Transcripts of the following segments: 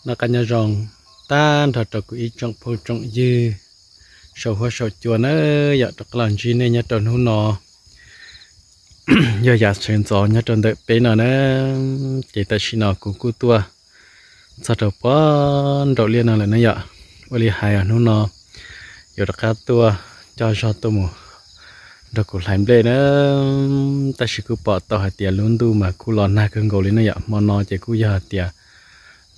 Noj qab nyob zoo tag nrho rau kuv ib tsoom phooj tsoom ywg saum huab saum cua na yom, rov qab los ntsib nej nyob rau hnub no. Yog yav sawv ntxov nyob rau ntawm peb no na, ces tam sim no kuv kuj tuaj txog rau puag nraum liaj no lawm na yom. Ua li hais hnub no yuav rov qab tuaj coj zog tuaj mus nrog kuv hlais nplej na, tab sis kuj pom tau hais tias lub ntuj mas kuj los nag kawg nkaus li na yom. Hmo no ces kuj yog hais tias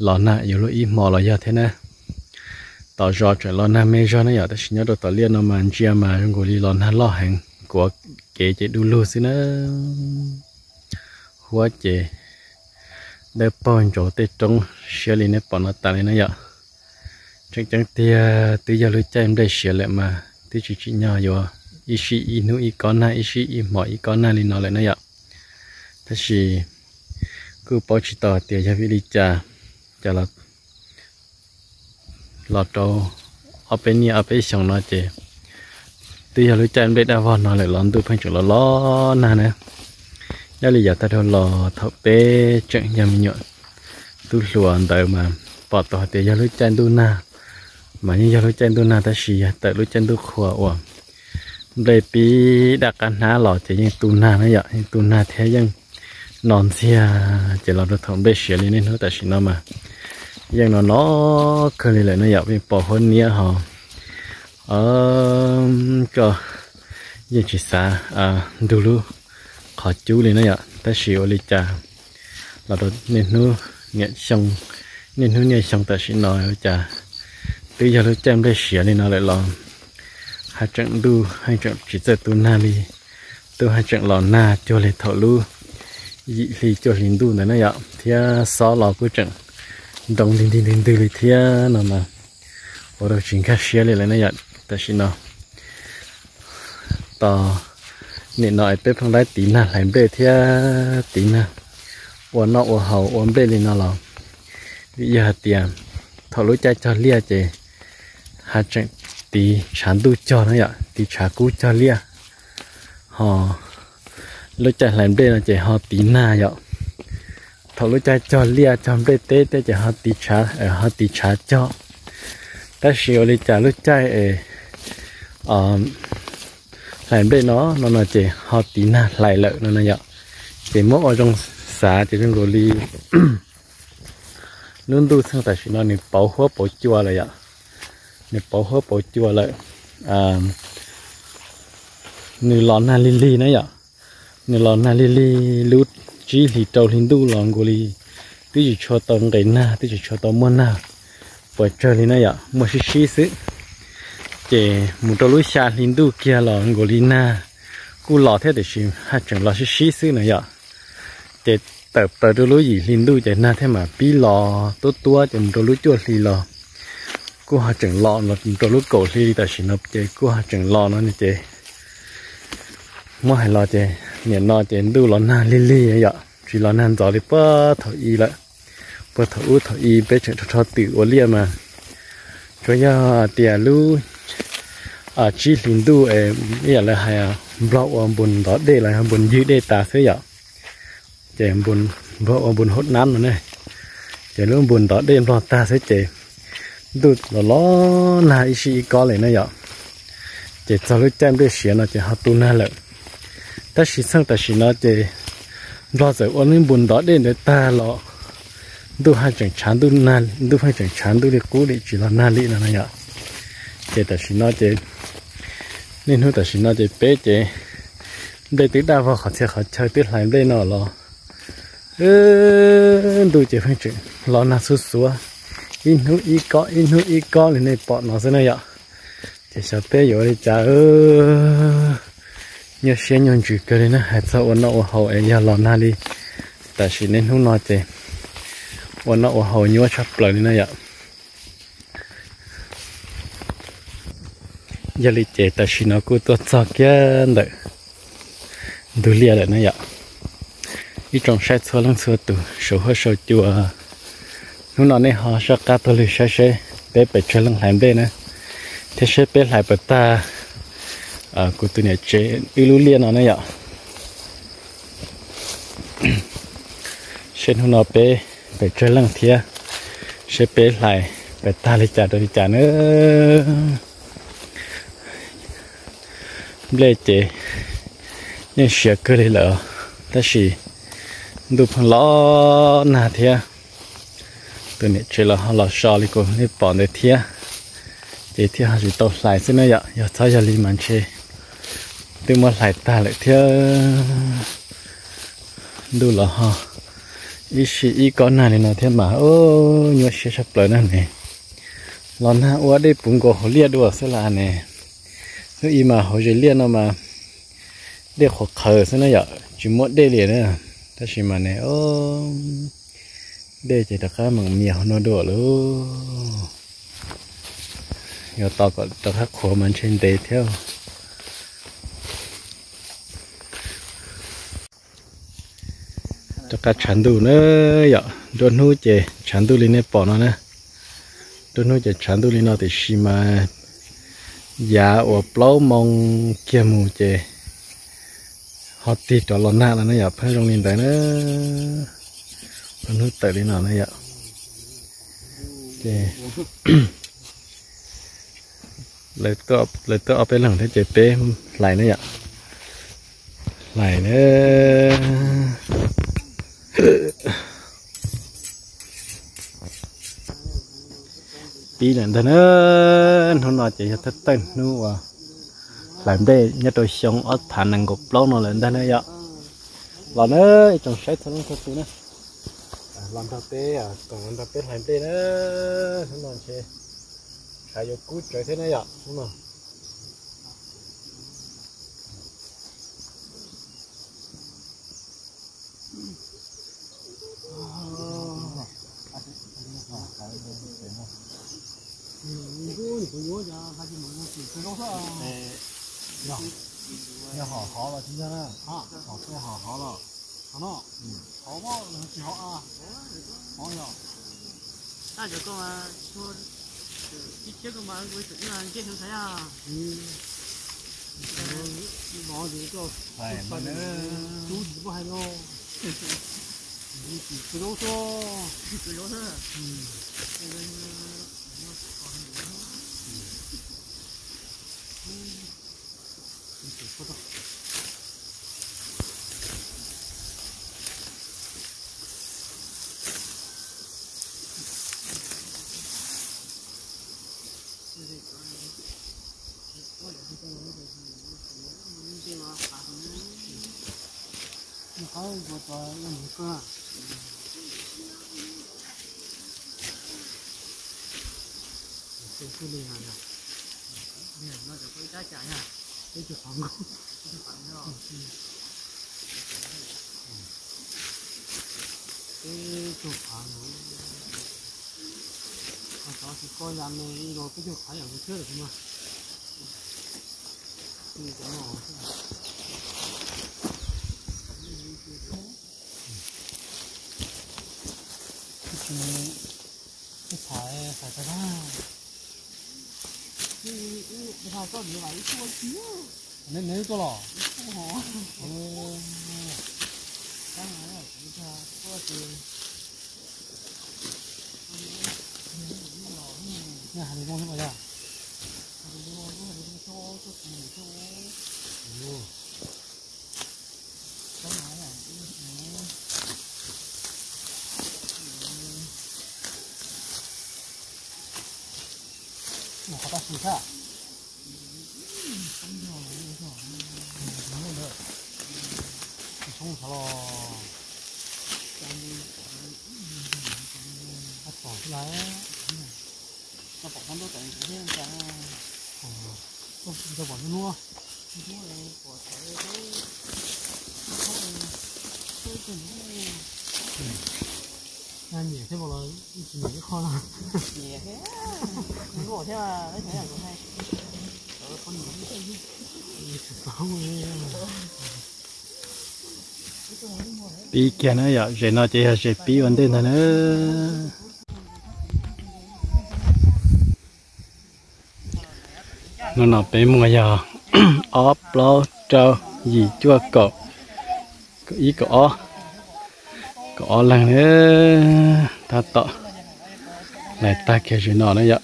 los nag yuav luag ib hmo los yog thiab na. Tom zos tseem los nag me zog na yom, tab sis nyob rau tom liaj no mas ntsia mas zoo nkaus li los nag loj heev, kuav kev ces du lug xwb na. Huab ces dawb paug ncauv tej roob siab li nej pom no tas li na yom. Tseem ceeb tiag twb yog lub caij nplej siav lawm mas twb tsis tsim nyog yuav ib sij ib hnub ib kob nag, ib sij ib hmos ib kob nag li no lawm na yom. Tab sis kuj paub tsis tau hais tias yog vim li cas, cas los rau ob peb niaj ob peb xyoos no ces twb yog lub caij nplej daj vog no lawm los ntuj pheej tseem los los nag na. Nyob li yav tag dhau los thaum peb tseem yog me nyuam tub hluas ntawd mas pom tau hais tias yog lub caij ntuj nag, mas yeej yog lub caij ntuj nag tab sis yog tawm lub caij ntuj qhua uas nplej pib daj qab hnab los ces yeej tu nag na yom, yeej tu nag thiab yeej no ntxiag. Ces los rau thaum nplej siav li niaj hnub tam sim no mas yeej no no kawg li lawm na yom, yeej pos huab niab ho koj yeej tsis xav ntug lub qhov cub li na yom. Tab sis ua li cas los rau niaj hnub niaj xyoo, niaj hnub niaj xyoo tam sim no ua cas twb yog lub caij nplej siav li no lawm los haj tseem ntuj haj tseem tsis txawj tu nag li, ntuj haj tseem los nag cuag li thaum lub yim hli cuaj hli ntuj ntawd na yom, thiab xob los kuj tseem nroo ntig ntig ntwg ntwg li thiab no mas ua rau tsis nkag siab li lawm na yom. Tam sim no tos nim no es peb pheej laib tiv nag hlais nplej thiab tiv nag ua noj ua haus ua nplej li no los vim yog hais tias thaum lub caij cog liaj ces haj tseem tiv tshav ntuj cog na yom, tiv tshav kub cog liaj. Ho lub caij hlais nplej no ces ho tiv nag yom. Thaum lub caij cog liaj cog nplej teb tej ces ho tiv tshav, ho tiv tshav cog. Tab sis ua li cas lub caij es hlais nplej no no no ces ho tiv nag hlais lawm no no yom. Ces muab ua zoo xav ces zoo nkaus li lub ntuj txheej tam sim no nws pauv huab pauv cua lawm yom. Nws pauv huab pauv cua lawm, nws los nag lig lig na yom. Nws los nag lig lig lub tsib hlis rau hli ntuj los nkaus li twb tsis tshua tau nqes nag, twb tsis tshua tau muaj nag puas tsawg li na yom, muaj sib sib xwb. Ces mus rau lub xya hli ntuj kiag los nkaus li nag kuj los thiab tiam sis haj tseem los sib sib xwb na yom. Ces tawm plaws rau lub yim hli ntuj ces nag thiaj mam pib los tuab tuab, ces mus rau lub cuaj hli los kuj ho tseem los, los rau lub kaum hli li tam sim no ces kuj ho tseem los no ces muab hais los ces nim no ces ntuj los nag lig lig yom, tsis los nag ntxov li puag thaum i lawm. Puag thaum ub thaum i peb tseem rho rho twm ua liaj mas tsuas yog tias lub tsib hlis ntuj es ib yam lawv hais nplog ua npus ntov dej los yog npus ywg dej tas xwb yom. Ces nplog ua npus hauv nab no ne, ces lub npus ntov dej nplog tag xwb ces ntuj los los nag ib sij ib kob li na yom. Ces txog lub caij nplej siav no ces ho tu nag lawm. Tab sis txheej tam sim no ces nplog txawm ua lub npus ntov dej ntawd tag los ntuj haj tseem tshav ntuj, ntuj haj tseem tshav ntuj li qub li tsis los nag li no na yom. Ces tam sim no ces niaj hnub tam sim no ces peb ces nplej twb daj vog qhov txhia qhov chaw twb hlais nplej no los ntuj ces pheej tseem los nag xuab xuav, ib hnub ib kob ib hnub ib kob li nej pom no xwb na yom. Ces xyov peb yuav ua li cas, nyuaj siab nyuaj ntsws kawg li na, hais txog ua noj ua haus es yog los nag li. Tam sim niaj hnub no ces ua noj ua haus nyuaj tshaj plaws li na yom. Yog li ces tam sim no kuj tuaj txog kiag ntawm ntug liaj lawm na yom. Ib tsoom saib txhua leej txhua tus saum huab saum cua, hnub no nej ho soj qab tuaj lwg saib seb peb pes tsawg leej hlais nplej na, thiab seb peb hlais puas tag kuv tus niam tsev wb lub liaj no na yom. Seb hnub no peb pes tsawg leej thiab Seb peb hlais pais tag li cas rau li cas na. Nplej ces yeej siav kawg li lawm, tab sis ntuj pheej los nag thiab. Tus niam tsev los ho los so li kuv nej pom ntawd thiab, ces thiaj ho tsis tau hlais xwb na yom. Yog txhob yog li mas ntshe twb muab hlais tag lawm thiab. Ntuj los ho ib sij ib kob nag li no thiab mas nyuaj siab tshaj plaws na ne. Los nag ua dej puv nkaus hauv liaj dua xwb las ne. Hnub ib mas hauv ze liaj no mas dej qhuav qhawv xwb na yom, tsis muaj dej li na. Tab sis mas ne, dej ces rov qab meem mias hauv no dua lauj. Yuav tos kom rov qab qhuav mas ntshe ntev thiab. Rov qab tshav ntuj na yom, nruab hnub ces tshav ntuj li nej pom no na. Nruab hnub ces tshav ntuj li no tiam sis mas yav uas plaub moo kiag mus ces ho tig rov los nag no na yom, pheej zoo li ntawd na. Nruab hnub tawm li no na yom. Ces lawv tuaj ob peb leeg thiab ces peb hlais na yom. Hlais na. Pib lawm ntag na. Hnub no ces yog thawj thawj hnub uas hlais nplej nyob rau xyoo ob phav nees nkaum plaub no lawm ntag na yom. Los na, ib tsoom saib txhua leej txhua tus na, los nrog peb, koom los nrog peb hlais nplej na. Hnub no ntshe tshav yuav kub tsawv thiab na yom hnub no. Yog hom hov los tsis yog na, hom hov los no, hov tsis hov, hov yog. Ib txhia koj mas, ib txhia koj mas kuv ib txwm ib ncej heev thiab. Ib no ces koj, koj tsis muaj hais no, tsis tsis zaub xwb. Peb caug phav, qhov tod tsis koj ya me ib los peb caug phav yam tus thwb lawm mas. Ib txhais xais tag tag. Neb neb tuaj los? Nej hais li no xwb los yog? Mus qhov toj si thiab. Mus ntawd. Tsis tshoob txhav los. Tau tom xwb lawm. Tau pom tau ntuj tawm thiab cas. Tau pom ntuj hnub. Nyiam thiab los tsis nyiam ib qho no. Pib kiag na yom, zem no ces yog zem pib ua ntej ntag na. Hnub no peb muaj yog ob plaub rau yim cuaj kaum, kaum ib kaum ob, kaum ob leeg na. Tab tom Lais tag kiag zim no na yom.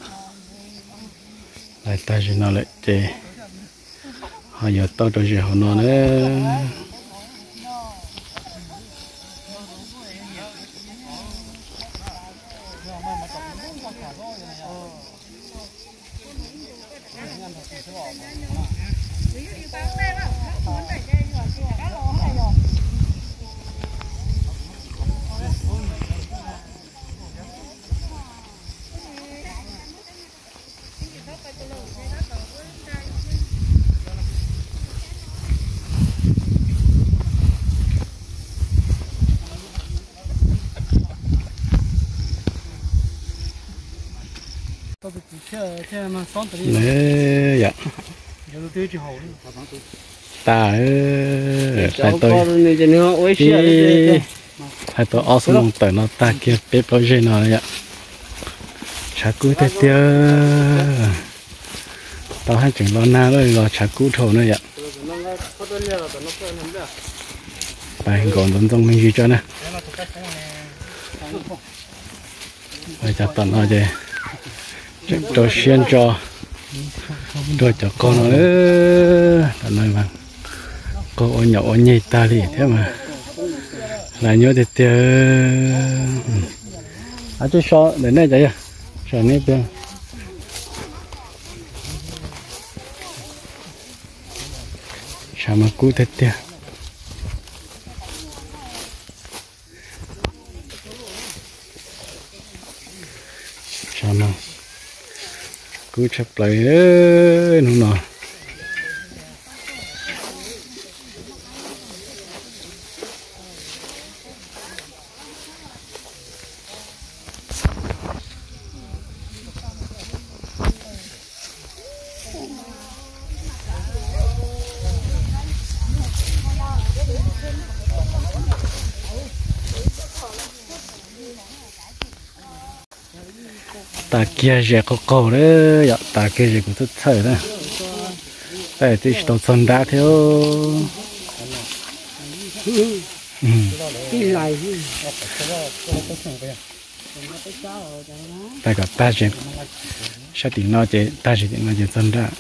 Lais tag zim no lawm ces ho yuav tau rau zim hauv no na. Yom, tas, hais tau ob xuab moos tawm no tag kiag peb plaub zeg no yom. Tshav kub tiag tiag. Tau haj tseem los nag los tshav kub dhau na yom. Pais nkaum ntxoov ntxoo me ntsis tso na. Cov tom no ces tseem rau siab ntso dua cov qaug no. Tom no mas qaug ua nyom ua nyeg tag li thiab mas. Lais nyuaj tiag tiag. Ab, tsuj so ntawm nej cov yog, so nej pia. Tshav mas kub tiag tiag. Tshav mas kub tshaj plaws hnub no. Tas kiag zes qaug qaug lawm yom, tas kiag zes kuv txhawj txhawj na. Tab twb tsis tau txog nrab thiab. Tais kom tag zes sab tim no ces tag zes tim no ces txog nrab.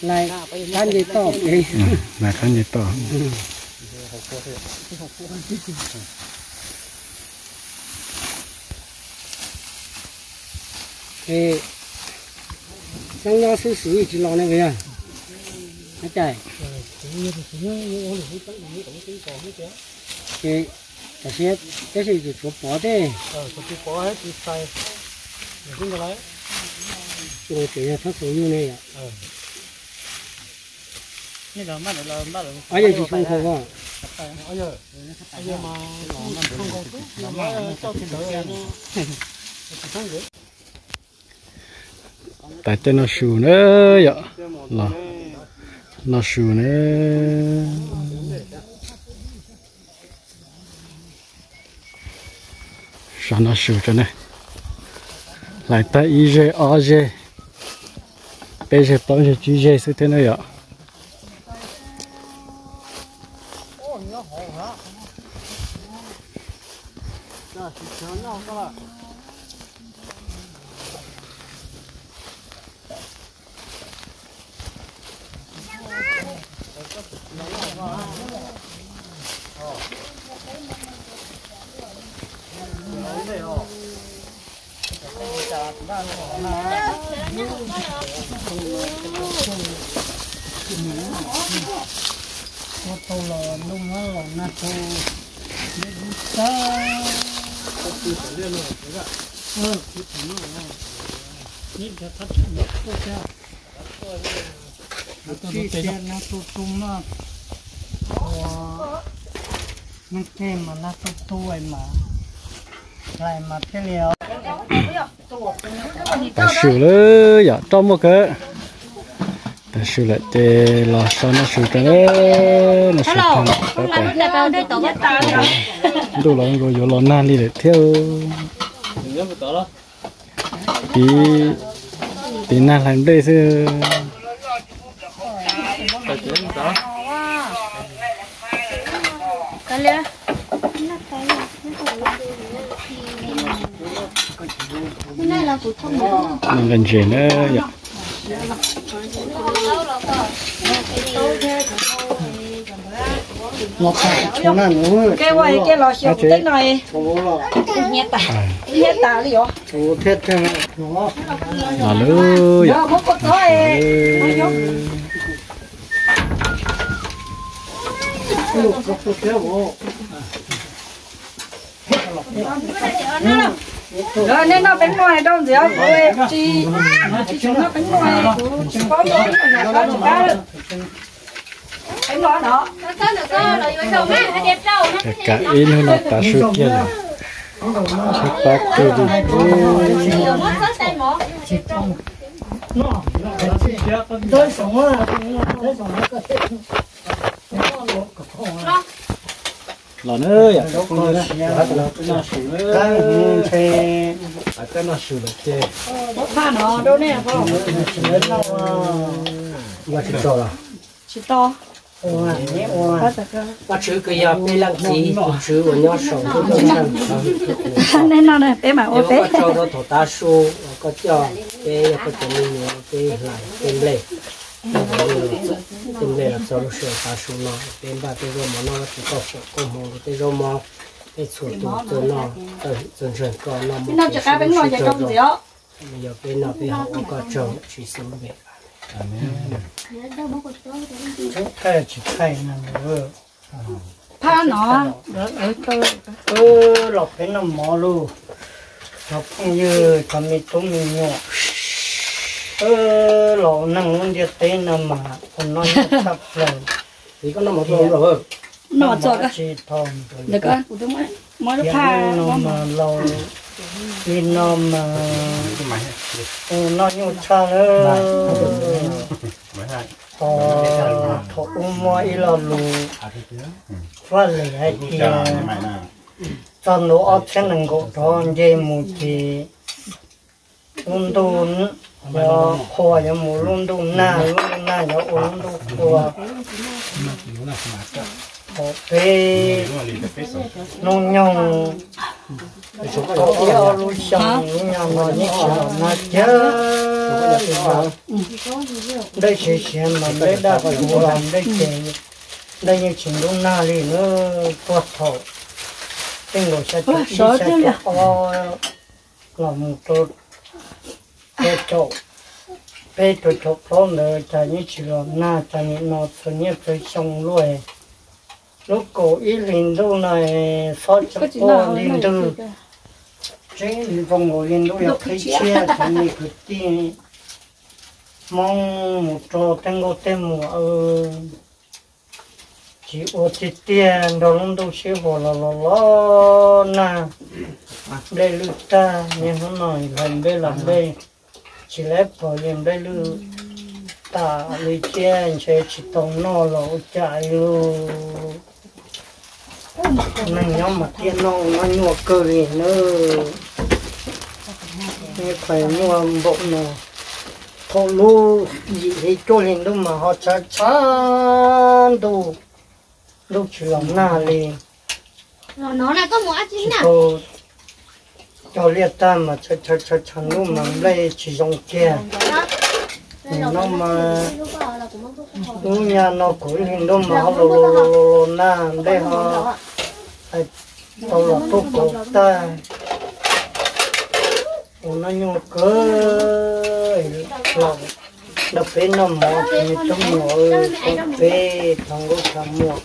Lais qab nce toj. Xeeb nyob xwb xwm tsis los ne puas yog? Cas tam sim tab sis tshuav pov tej. Tseem yog thab kaus yug ne yom. Yog tsis zoo khaus os. Tas caij noj su na yom, noj su na. Sov noj su tso ne. Hlais tag ib zeg ob zeg, peb zeg plaub zeg tsib zeg xwb thiab na yom. Ua tau los noj los nag tau. Nag tu tu mas, nag tu tu mas, hlais mas thiaj li. Tav su lawm yom, roj muaj kawg. Tav su lawm ces los so noj su rau, noj su tag, ntuj los yuav los nag li lawm thiab. Tiv, tiv nag hlais nplej xwb. Noj nqaij ntses na yom. Kev ua kev los xyov teb no, hnyiab tas, hnyiab tas li os. Los lawm yom. Lawv nej noj peb muaj rau ntxiv, kuv tsis, tsis noj peb muaj, kuv tsis paub muaj, kuv tsis paub tsis kab lawm. Peb muaj no. Kam ib hnub no tav su kiag lawm, tsheb pab kawg li. Los na yom, tsis tau. Vajtswv kws yog peb leej txiv, tus Tswv uas nyob saum ntuj teb, nej noj peb mam ua peb. Koj tso rau thaum tav su, koj coj peb, yog koj cov me nyuam peb hlais tej nplej, tej nplej los txog lub sij hawm tav su no, peb npaj tej zaub mov noj, Vajtswv koj foom koob hmoov rau tej zaub mov, peb txhua tus txawj noj, txawj ntseeg koj noj muaj kev sib hlub sib txawj zoo. Yog peb noj peb haus ua koj tsaug, Tswv Yexus lub npe. Tsis thaij no, los peb noj mov lauj, cov phooj ywg, cov me tub me nyuam, los ua neeg lub ntiaj teb no mas ua noj nyuaj tshaj plaws. Noj tsis tau, tiam no mas laus li no mas ua noj nyuaj tshaj lawm. Thaum ub muaj ib lo lus Faj Lem hais tias txog ntua ob txhiab nees nkaum rov nce mus ces lub ntuj yuav qhua yuav mus lub ntuj nag, lub ntuj nag yuav ua lub ntuj qhua. Thaum peb hnub nyoog thaum ib ob lub xyoo lub nyag no yeej tsis los nag kiag li os. Nplej siav siav mas nplej daj kuv los nplej ces nplej yeej tsis ntub nag li na. Puag thaum tej nkaus xya caum ib xya caum ob los mus rau caum peb rau caum plaub ntawd cas yeej tsis los nag, cas nim no txhua niaj txhua xyoo luaj. Lub kaum ib hlis ntuj no xob tseem quaj li ntwg, tseem zoo nkaus li ntuj yuav qhib tshiab. Cov me kwv tij Hmoob mus rau tej nkauj tej muam, tsis ua tiag tiag nrog lub ntuj sib haum los los los nag. Nplej lwj tag, niaj hnub no hlais nplej los nplej tsis laib pom li, nplej lwj tas li thiab, ntshe tsis tau noj los ua cas li lauj. Neeg nyob mas tiaj noj ua noj nyuaj kawg li nawb. Qhov muaj npaum no, thaum lub yim hli cuaj hli ntuj mas ho tshav tshav ntuj, ntuj tsis los nag li. Tsis tau cog liaj tag mas tshav tshav ntuj mas nplej tsis zoo kiag. Nim no mas lub nyag no kaum ib hli ntuj mas ho los los los los nag, nplej ho tau los tuaj kaum tag. Ua noj nyuaj kawg. Los nrog peb noj mov ces me tub me nyuam, peb thov nkauj thov muam,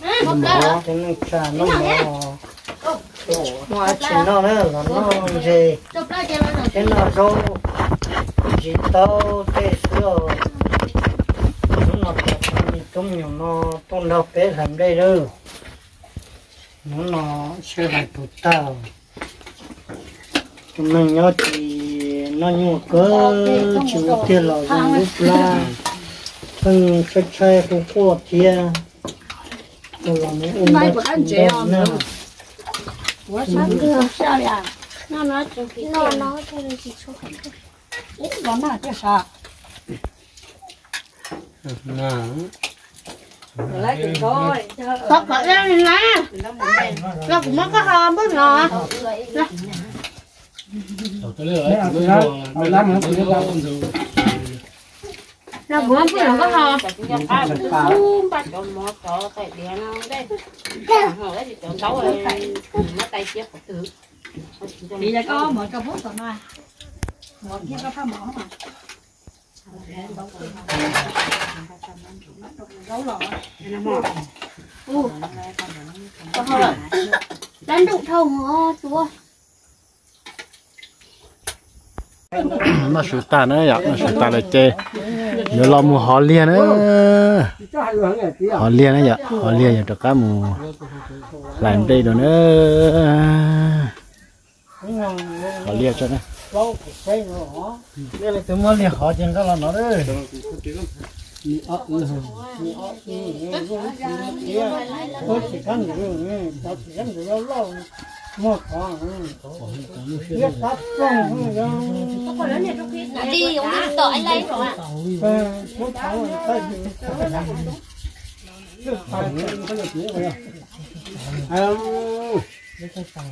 cov neej tsa noj mov. Tsis noj na, los noj ntses thiab noj zaub, tsis tau tej xwb os. Hnub no cov me tub me nyuam no tuaj nrog peb hlais nplej lawm. Hnub no sawv daws tus tag, tus neeg nyob ces noj nyuaj kawg, tsis ua tiag los zoo lub plab, pheej tshaib tshaib quaj quaj thiab. Los mus ua noj ntses na. Tau kom ib li na, los kuv muab koj ho npawj no. Los kuv pw los koj ho. Npaj cov mov cov tais diav no ntej, cov ntaub muab tais cia qhov twg. Tiv yog koj mov rau pub tom no, mov thiab koj phaj mov. Dab ntuj dhau mov tuaj. Noj su tag na yom, noj su tag lawm ces yuav los mus hov liag na. Hov liag na yom, hov liag yuav rov qab mus hlais nplej dua na. Hov liag tso na. Nej leej twg muaj liag hov ces nqa los no.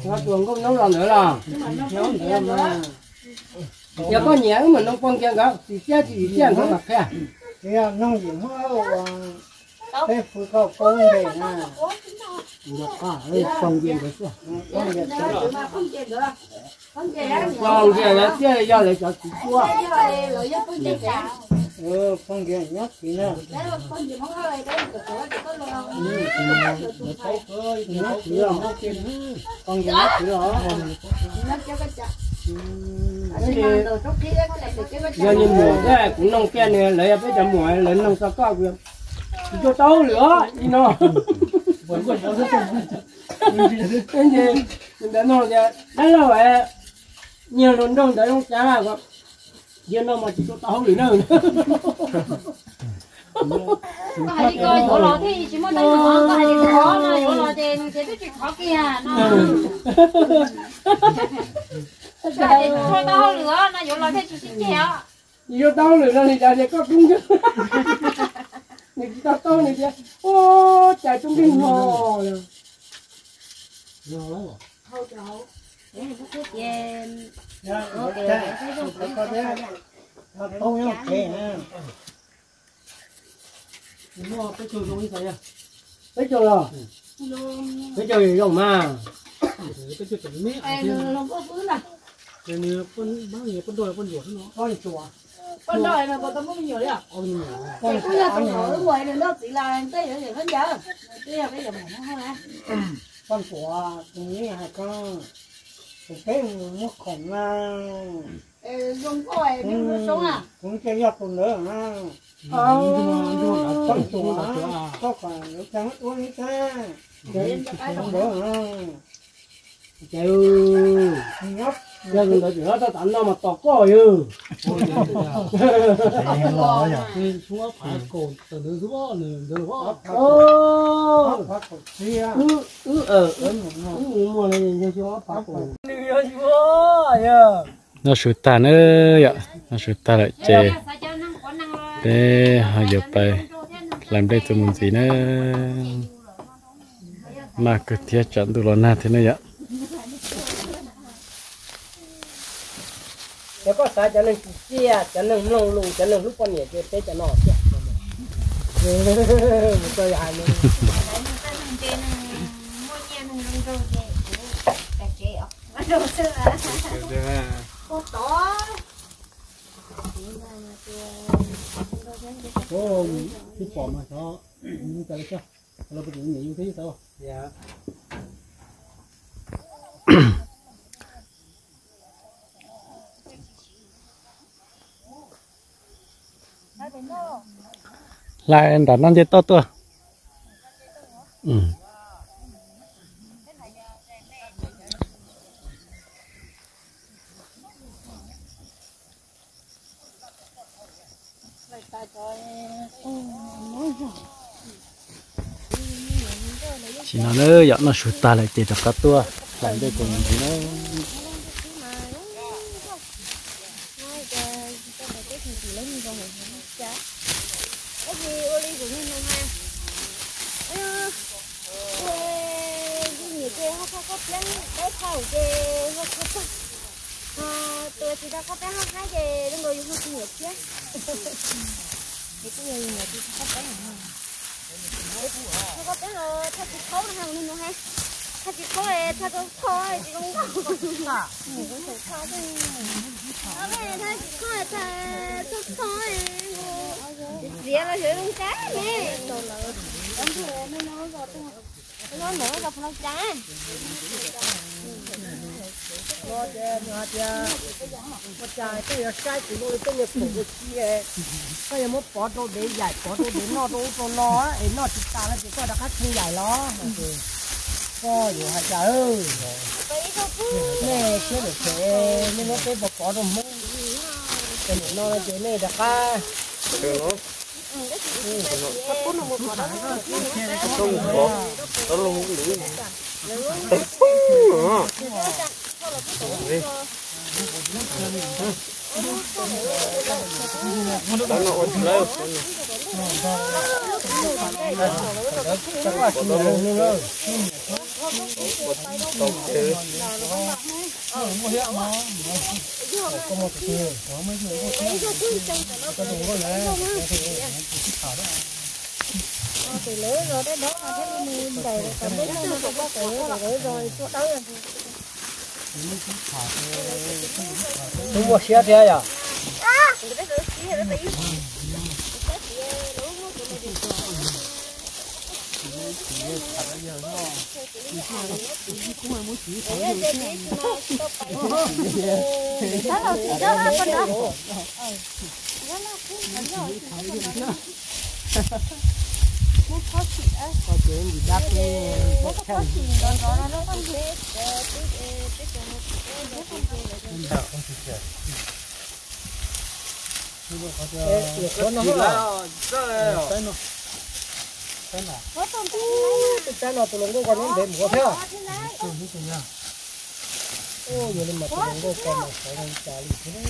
Ua tus nkauj noob los ntawd los, yog koj nyiam wb mam noo pog nkias nkawd, tsis siab tsis ib tiaj nkawd mam qhia. Peb fwv koj paub npe na. Pog nkias nkawd xwb. Pog nkias lawv thiaj yog lawv cov txiv cuab. Pog nkias nyob txiv na. Nyob txiv los, pog nkias nyob txiv los. Yog niag muam thiab kuv noog kiag nws, lawv yog peb cov muam, lawv noog txog koj, kuv tsis tau taub hauj lwm os li no. Ntawd no tias dab laug, nyiag hluas nraug ntawd zoo cas, yog no mas tsis tau taub hauj lwm na. Koj hais li ko yuav los thiaj tsis muaj teeb meem, koj hais li ko no yuav los ces nws tias twb tsis thov kiag no. Koj hais tias tsis tau taub hauj lwm no yuav los thiaj tsis sib ceg os. Yuav taub hauj lwm no li cas tias koj tub nkeeg, nws tsis tau taub nws tias ua cas tub nkeeg no. Peb caug los, peb caug zoo mas. Poj ntxuav, tus neb hais koj, tus peb mus muab khoom na. Kuv cia yog tus ntawd na. Poj ntxuav, koj kom lawv cov ua li thiab. Ces tus ntawd na. Ces yog tus ntawd tseem nyob tau tav no mas tos koj yog. Wb, wb, wb muaj yog xyoo ob phav kaum. Nws yog xyoo ob yog. Noj su tag na yom, noj su tag lawm ces peb ho yuav pais hlais nplej txuas mus ntxiv na. Maj kawg thiab, tsam ntuj los nag thiab na yom. Yog koj xav cov neeg tsis txiaj, cov neeg mloog lus, cov neeg hlub poj niam ces peb cov no thiab. Mus txog yog hais li. Twb pom mas xyov, hlais nram no nce toj tuaj. Sim no na yom, noj su tag lawm ces rov qab tuaj hlais nplej txuas mus ntxiv na. Tsis tau qab peb hab haib ces zoo nkaus yus ho tsis nyiam thiab. Ces kuj yog yus nyiam tsis tau qab peb. Tsis tau qab peb los thaj tsis khaub no ha, nug nug ha. Thaj tsis khaub, thaj txog txho tsis zoo nkauj. Thaj tsis khaub, thaj txog txho. Txiav los xyov zoo kab ne. Nws hais tias, ua cas koj yuav saib kuv zoo li tej niag khoom ua si, koj yuav muab pov rau dev yaim, pov rau dev noj rau ub rau no, es noj tsis tas no ces koj rov qab khee yaim los? Koj yuav hais cas? Nej siab lawm ces nej muab peb pov pov rau Hmoob, ces nim no ces nej rov qab Tus muaj siab thiab yom. Tus tsab no tus hluas nkauj ko nyob ntev mus thiab.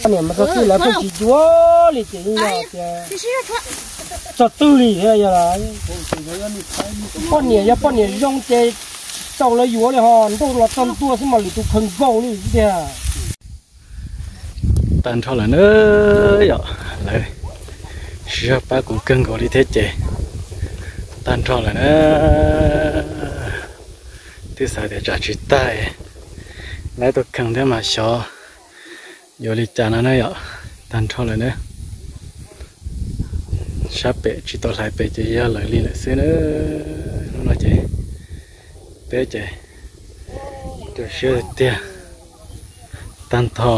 Poj niam mas txog twg lawv pheej tsis yuav li ces yeej yog tias txog twg li thiab yog. Poj niam yog poj niam zoo ces tau lawv yuav li ho ntuj los txog ntua xwb mas lwm tus khaws nkaus li tiag. Tag nrho lawm na yom, lawv sib zog pab kuv kawg nkaus li thiab ces tag nrho lawm na. Twb xav tias tsam tsis tag, lawv tuaj kheej thiab mas xyov yuav li cas no na yom. Tag nrho lawm na. Sab pem tsis tau hlais pem ces yog lawv li lawm xwb na. Hnub no ces peb ces tu siab tiag. Tag nrho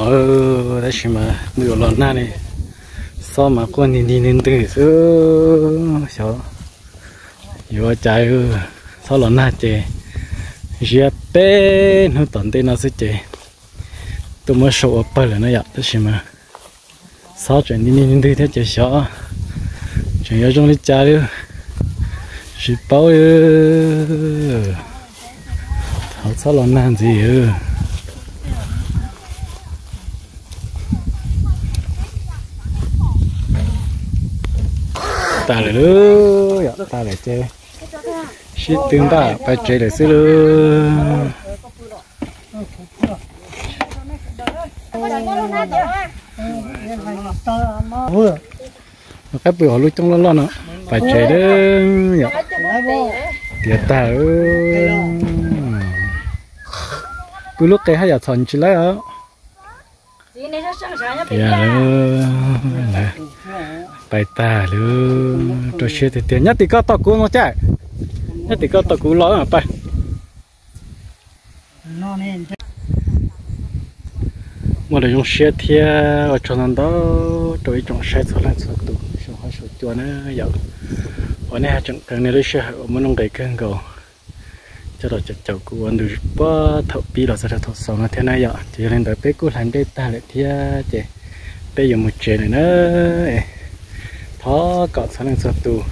tab sis mas nws yuav los nag li, xob mas quaj nti nti ntwg ntwg xwb. Xyov yuav ua cas, xob los nag ces ziab peb hnub tom ntej no xwb ces tuaj muab sau ua pawg lawm na yom. Tab sis mas xob tseem nti nti ntwg thiab ces xyov tseem yuav zoo li cas li, tsis paub. Thov txhob los nag ntxiv. Tag lawm lauj, yog tag lawm ces sib tw npaj pais tsev lawm xwb lauj. Qaib pw hauv lub coob loj loj no, pais tsev lawm yom. Tiav tag, pw lub qe haj yam txhom tsis lawb os. Tiav, pais tag lawm, rau siab tiag tiag. Nyob tim koj tos kuv no Caj, nyob tim koj tos kuv los pais. Muaj lus zoo siab thiab ua tsaug ntau ntau rau ib tsoom saib txhua leej txhua tus saum huab saum cua na yom. Uas nej haj tseem kheev nej lub sij hawm uas muaj nuj nqis kawg nkaus coj los caum kuv ua ntu puag thaum pib los txog rau thaum xaus no thiab na yom. Ces yog li ntawd peb kuj hlais nplej tag lawm thiab ces peb yuav mus tsev lawm na. Thov kom txhua leej txhua tus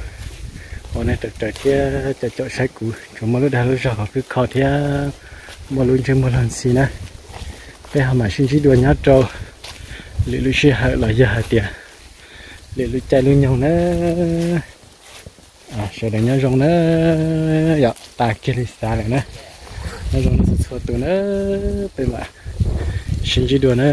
uas nej raws raws thiab caum caum saib kuv tsuas muaj lub dag lub zog kom khwb kho thiab muaj lub ntsej muag luag ntxhi na. Peb ho mam sib ntsib dua nyob rau lwm lub sij hawm los yog hais tias lwm lub caij lub nyoog na. Sawv daws nyob zoo na, yog tas kiag li xav lawm na. Nyob zoo nej txhua txhua tus na, peb mam sib ntsib dua na.